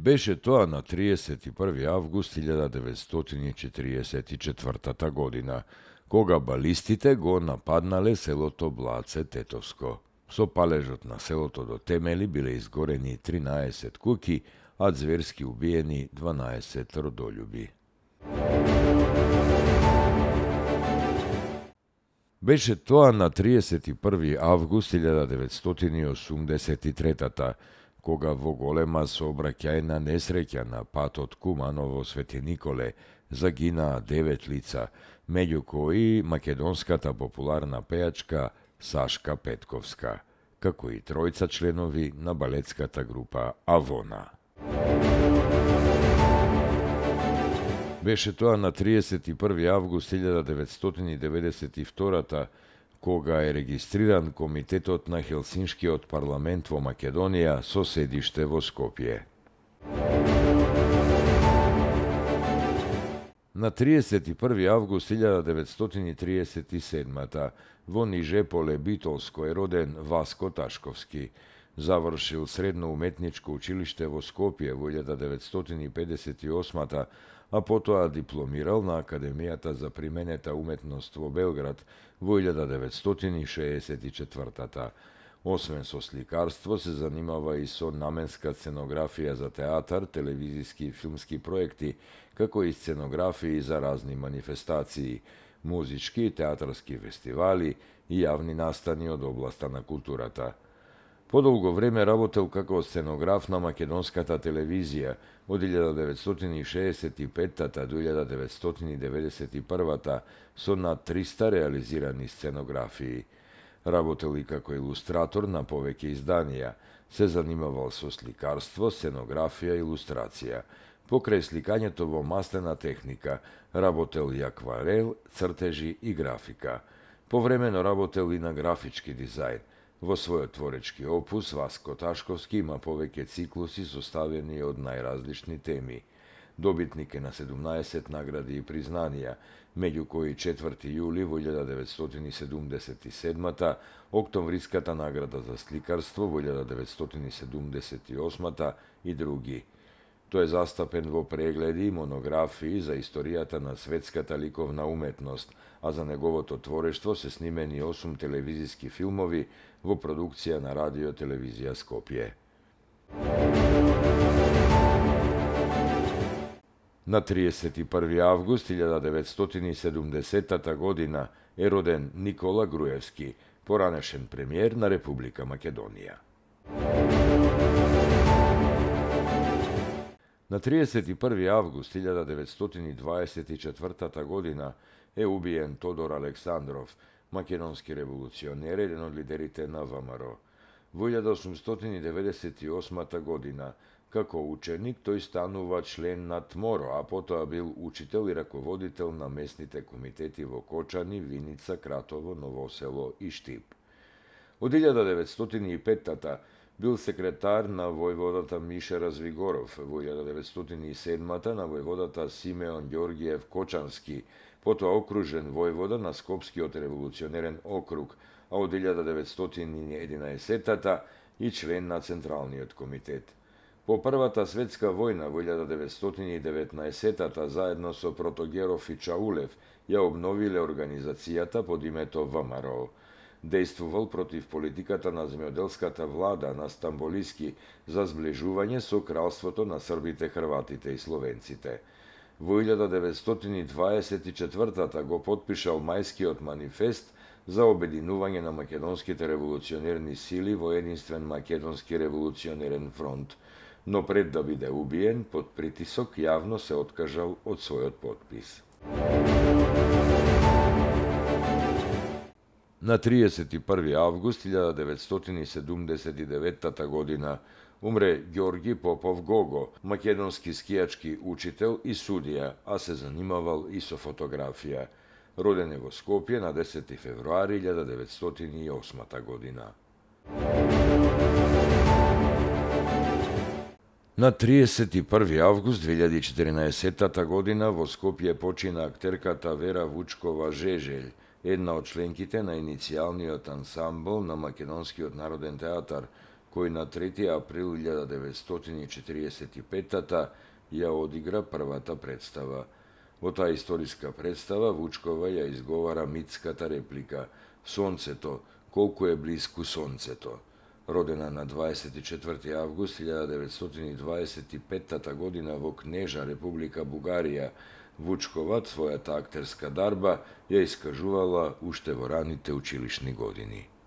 Беше тоа на 31. август 1944 година, кога балистите го нападнале селото Блаце Тетовско. Со палежот на селото до темели биле изгорени 13 куќи, а зверски убиени 12 родолюби. Беше тоа на 31. август 1983 кога во голема сообраќајна несреќа на патот Куманово Свети Николе загинаа 9 лица, меѓу кои македонската популарна пејачка Сашка Петковска, како и тројца членови на балетската група Авона. Беше тоа на 31. август 1992 кога е регистриран Комитетот на Хелсиншкиот парламент во Македонија со седиште во Скопје. На 31. август 1937 во Нижеполе Битолско е роден Васко Ташковски. Завршил средно уметничко училиште во Скопје во 1958 а потоа дипломирал на Академијата за применета уметност во Белград во 1964 Освен со сликарство, се занимава и со наменска сценографија за театар, телевизиски и филмски проекти, како и сценографии за разни манифестации, музички и театарски фестивали и јавни настани од областа на културата. Подолго време работел како сценограф на македонската телевизија од 1965 до 1991 со над 300 реализирани сценографии. Работел и како илустратор на повеќе изданија, се занимавал со сликарство, сценографија и илустрација. Покрај сликањето во маслена техника, работел и акварел, цртежи и графика. Повремено работел и на графички дизајн. Во својот творечки опус, Васко Ташковски има повеќе циклуси составени од најразлични теми. Добитник е на 17 награди и признанија, меѓу кои 4. јули во 1977, Октомвриската награда за сликарство во 1978 и други. Тој е застапен во прегледи и монографии за историјата на светската ликовна уметност, а за неговото творештво се снимени 8 телевизиски филмови во продукција на Радио Телевизија Скопје. На 31. август 1970 година е роден Никола Груевски, поранешен премиер на Република Македонија. На 31. август 1924 година е убиен Тодор Александров, македонски револуционер, еден од лидерите на ВМРО. Во 1898 година, како ученик, тој станува член на ТМОРО, а потоа бил учител и раководител на местните комитети во Кочани, Виница, Кратово, Новосело и Штип. Од 1905 бил секретар на војводата Мише Развигоров, во 1907 на војводата Симеон Ѓоргиев Кочански, потоа окружен војвода на Скопскиот револуционерен округ, а од 1911 и член на Централниот комитет. По Првата светска војна во 1919 заедно со Протогеров и Чаулев ја обновиле организацијата под името ВМРО. Дејствувал против политиката на земјоделската влада на Стамболиски за зближување со кралството на србите, хрватите и словенците. Во 1924 го подпишал Мајскиот манифест за обединување на македонските револуционерни сили во единствен македонски револуционерен фронт, но пред да биде убиен, под притисок јавно се откажал од својот подпис. На 31. август 1979 година умре Ѓорги Попов Гого, македонски скијачки учител и судија, а се занимавал и со фотографија. Роден е во Скопје на 10. февруари 1908 година. На 31. август 2014 година во Скопје почина актерката Вера Вучкова Жежелј, една од членките на иницијалниот ансамбл на Македонскиот народен театар, koji na 3. april 1945. je odigra prvata predstava. O ta istorijska predstava Vučkova je izgovara mitskata replika Sonceto, koliko je blisku Sonceto. Rodena na 24. avgust 1925. godina vo Kneža Republika Bugarija, Vučkova, svoja ta akterska darba je iskažuvala ušte v ranite učilišni godini.